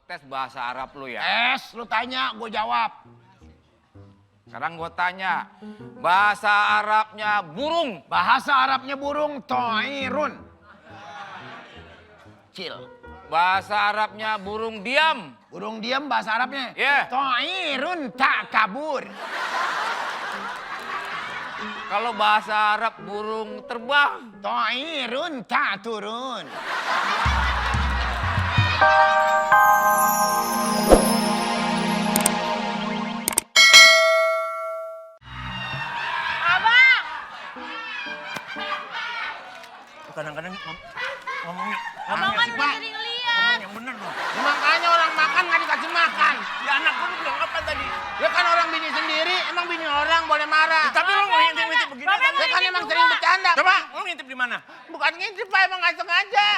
ngetes bahasa Arab lu ya? Lu tanya, gue jawab. Sekarang gue tanya, bahasa Arabnya burung. Bahasa Arabnya burung, toirun. Cil. Bahasa Arabnya burung diam. Burung diam bahasa Arabnya? Iya. Toirun tak kabur. Kalau bahasa Arab burung terbang. Toirun tak turun. Kadang-kadang ngomongnya Abang kan udah sering lihat. yang bener dong. Makanya orang makan nggak dikasih makan. Ya anak gue bilang apa tadi? Ya kan orang bini sendiri, emang bini orang boleh marah. Tapi lu ngintip-ngintip begini. Saya kan emang sering bercanda. Coba, lu ngintip di mana? Bukan ngintip Pak, emang nggak sengaja.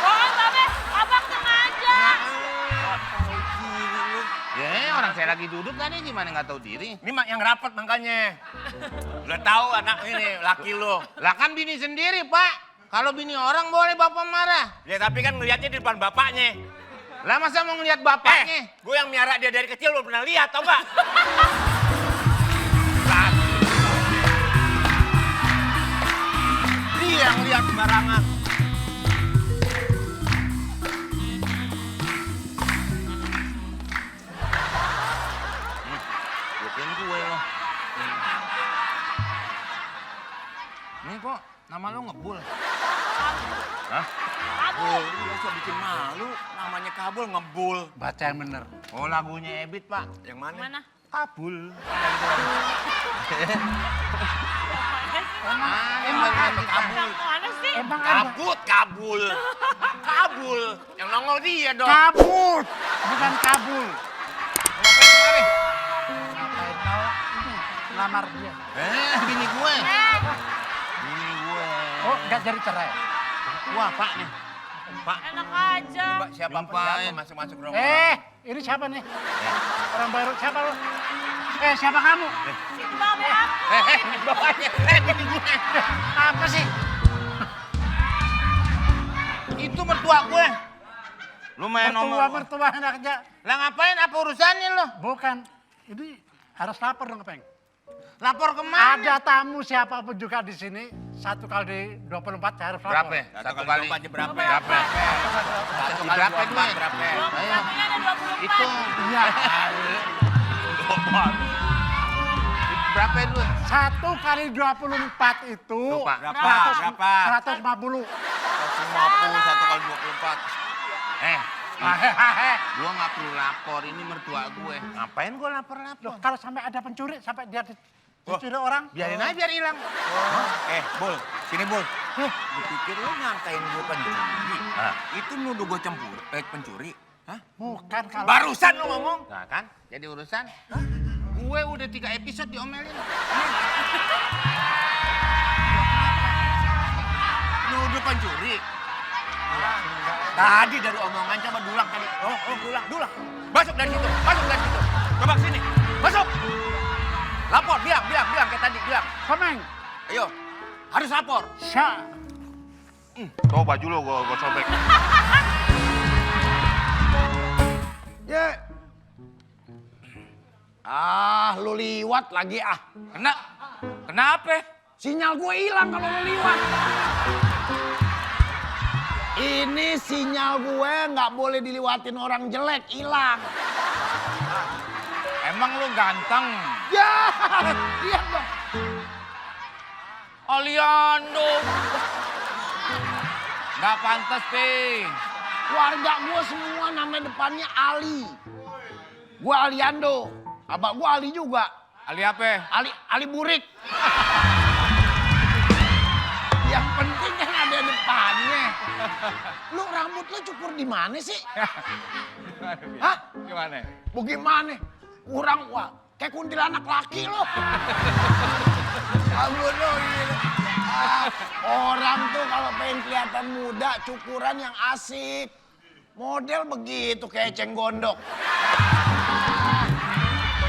Bohong Babe, abang sengaja. Ya orang saya lagi duduk tadi gimana nggak tahu diri. Ini mak yang rapat makanya. Udah tahu anak ini laki lu. Lah kan bini sendiri Pak. Kalau bini orang boleh bapak marah. Ya tapi kan ngeliatnya di depan bapaknya. Lah masa mau ngeliat bapaknya? Gue yang miara dia dari kecil belum pernah lihat, tau gak? Dia yang lihat sembarangan. Bukan gue loh. Nih kok nama lo Ngebul. Hah? Kabul, lu gak usah bikin malu. Namanya Kabul, Ngebul. Baca yang bener. Oh lagunya Ebit Pak. Yang mana? Mana? Kabul. Emang Kabul. Mana sih? Emang ada. Kabul. Kabul. Yang nongol dia dong. Kabut, bukan Kabul. Ngapain mau ini lamar dia? Bini gue. Bini gue. Oh, nggak jadi cerai? Wah Pak nih. Pak, Enak aja. siapa masuk-masuk rumah? Ini siapa nih? Orang baru, siapa lu? Siapa kamu? Itu Babe aku. Bapaknya, bini gue. Apa sih? Itu mertua gue. Lu main ngomong. Mertua anak aja. Lah ngapain? Apa urusannya lo? Bukan, ini harus lapor dong, Peng. Lapor kemana? Ada tamu siapapun juga di sini, 1 kali 24 harus lapor. Berapa? Satu kali berapa? Berapa? Satu kali Berapa 24 gue? berapa? Satunya ada 24. Itu. Iya, Berapa itu? 1 kali 24 itu Lupa. Berapa? 150. 150, 1 kali 24. Gua nggak perlu lapor, ini mertua gue. Ngapain gua lapor-lapor? Loh, kalau sampai ada pencuri, sampai dia dicuri orang, Biarin aja biar hilang. Bul, sini Bul. Dipikir lu nyangkain gue pencuri. Itu nuduh gue pencuri. Hah? bukan kalau... Barusan lu ngomong. Nah kan, jadi urusan. Gue udah 3 episode diomelin. Nuduh pencuri. Tadi dari omongan coba dulang tadi. Dulang. Masuk dari situ. Coba sini. Masuk. Lapor, bilang kayak tadi, bilang. Komeng, Ayo. Harus lapor. Syah. Tuh baju lo gue sobek. Ya. Lu liwat lagi ah. Kenapa? Sinyal gue hilang kalau lu liwat. Ini sinyal gue nggak boleh diliwatin orang jelek, hilang. Emang lu ganteng? Ya, lihat dong. Aliando. Nggak pantas, Pi. Warga gue semua nama depannya Ali. Gue Aliando. Abang gue Ali juga. Ali apa? Ali Burik. Yang penting kan ada depannya. Lu rambut lu cukur di mana sih? Hah? Gimana? Bagaimana? Kurang wah, kayak kuntilanak laki lu. Rambut lu gila. Orang tuh kalau pengen kelihatan muda, cukuran yang asik. Model begitu kayak eceng gondok.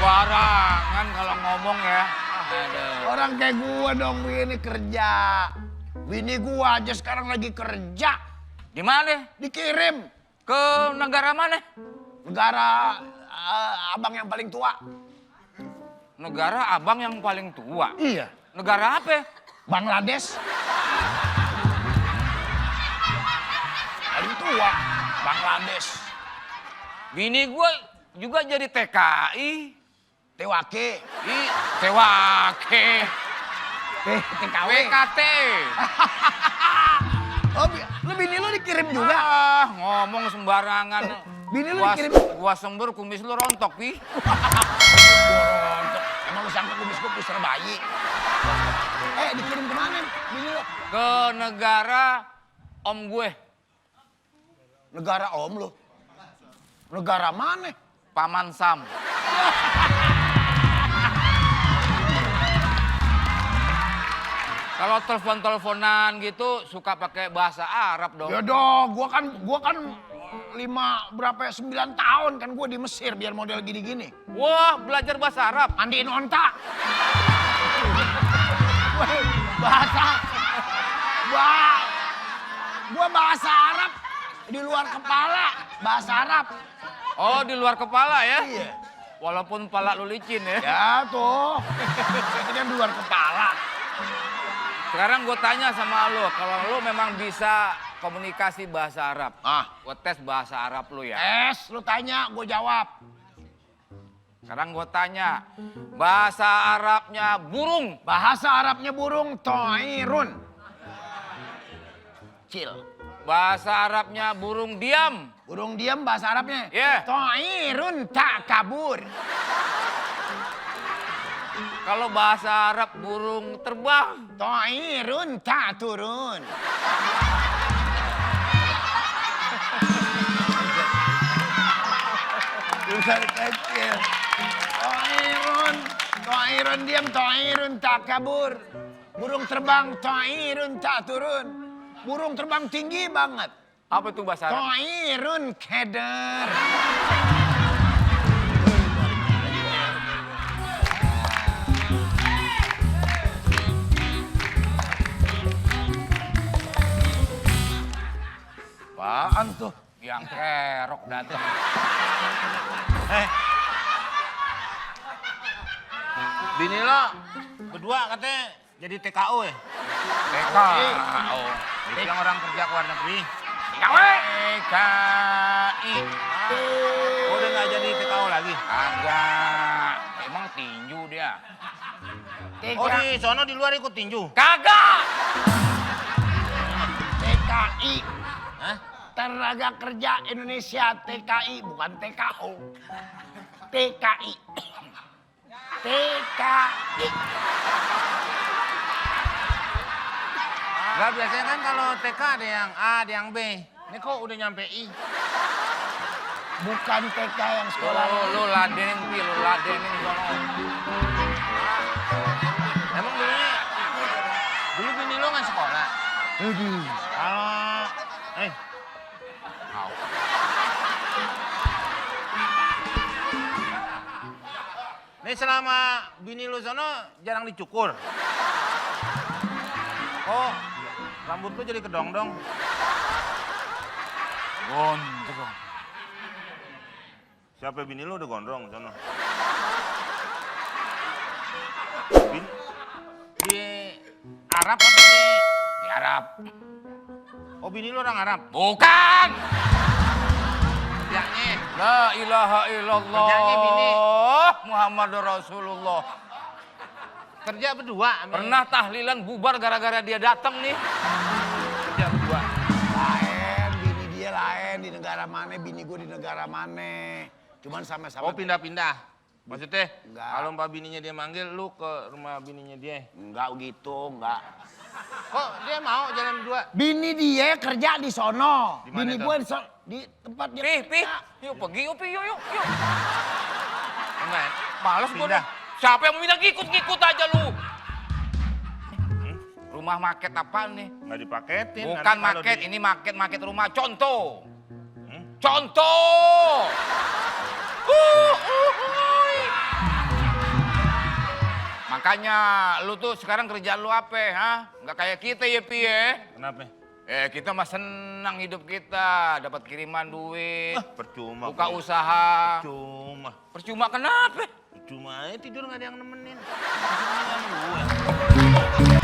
Barangan kalau ngomong ya. Aduh. Orang kayak gua dong begini kerja. Bini gua aja sekarang lagi kerja. Di mana? Dikirim Ke negara mana? Negara abang yang paling tua. Negara abang yang paling tua. Iya. Negara apa? Bangladesh. Paling tua. Bangladesh. Bini gue juga jadi TKI. Tewake. Tewake. TKW. WKT. Oh, lu bini lu dikirim juga? Ngomong sembarangan. Bini lu dikirim? Gua sembur, kumis lu rontok, Pi. Rontok. Emang lu sangka kumis gua pusar bayi? Dikirim kemana bini lu? Ke negara om gue. Negara om lu? Negara mana? Paman Sam. Kalau telepon-teleponan gitu suka pakai bahasa Arab dong. Ya dong, gua kan 9 tahun kan gua di Mesir biar model gini-gini. Wah, belajar bahasa Arab. Mandiin onta. Gua bahasa Arab di luar kepala, bahasa Arab. Oh, di luar kepala ya? Iya. Walaupun pala lu licin ya. Ya tuh, itu kan di luar kepala. Sekarang gue tanya sama lu, kalau lu memang bisa komunikasi bahasa Arab, gue tes bahasa Arab lu ya. Lu tanya, gue jawab. Sekarang gue tanya, bahasa Arabnya burung. Bahasa Arabnya burung, to'irun. Cil. Bahasa Arabnya burung diam. Burung diam bahasa Arabnya? Iya. To'irun tak kabur. Kalau bahasa Arab burung terbang. To'irun tak turun. Besar kecil. To'irun diam, to'irun tak kabur. Burung terbang, to'irun tak turun. Burung terbang tinggi banget. Apa itu bahasa Arab? To'irun keder. Apaan tuh? Yang kerok datang. Bini lo berdua katanya jadi TKO ya? TKO. Yang orang kerja ke luar negeri. TKI. Oh, udah nggak jadi TKO lagi? Agak. Emang tinju dia. Oh, di sono di luar ikut tinju? Kagak. TKI. Hah? Tenaga Kerja Indonesia, TKI, bukan TKO. TKI. TKI. Enggak, biasanya kan kalau TK ada yang A, ada yang B. Ini kok udah nyampe I? Bukan TK yang sekolah. Lu ladenin, Pi. Lu ladenin sono. Emang dulu bini lo nggak sekolah? Nih selama bini lu sono jarang dicukur. Oh, rambut lu jadi kedong-dong. Gondrong. Siapa bini lu udah gondrong sono? Di Arab atau Di Arab. Oh, bini lu orang Arab? Bukan. Kerjanya. La ilaha illallah. Kerjanya bini. Muhammad Rasulullah. Kerja berdua. Pernah tahlilan bubar gara-gara dia datang nih. Kerja berdua. Lain, bini dia lain. Di negara mana, bini gue di negara mana. Cuman sama-sama. Oh, pindah-pindah. Maksudnya, Enggak. kalau mbak bininya dia manggil, lu ke rumah bininya dia. Enggak gitu, enggak. Kok dia mau jalan berdua? Bini dia kerja di sono. Di mana Bini tuh? gue di tempat dia Pi. kerja. Yuk pergi, yuk Pi, yuk. Enggak. Males gue Pindah. dah. Siapa yang mau pindah, ngikut aja lu. Rumah market apaan nih? Nggak dipaketin. Bukan nanti kalau market, di- ini market rumah. Contoh. Hmm? Contoh. Makanya lu tuh sekarang kerjaan lu apa, ha? Nggak kayak kita ya, Pi ya. Kenapa? Kita mah senang hidup kita, dapat kiriman duit, Percuma. buka usaha. Percuma. Percuma kenapa? Percuma aja tidur nggak ada yang nemenin. Percuma sama gue.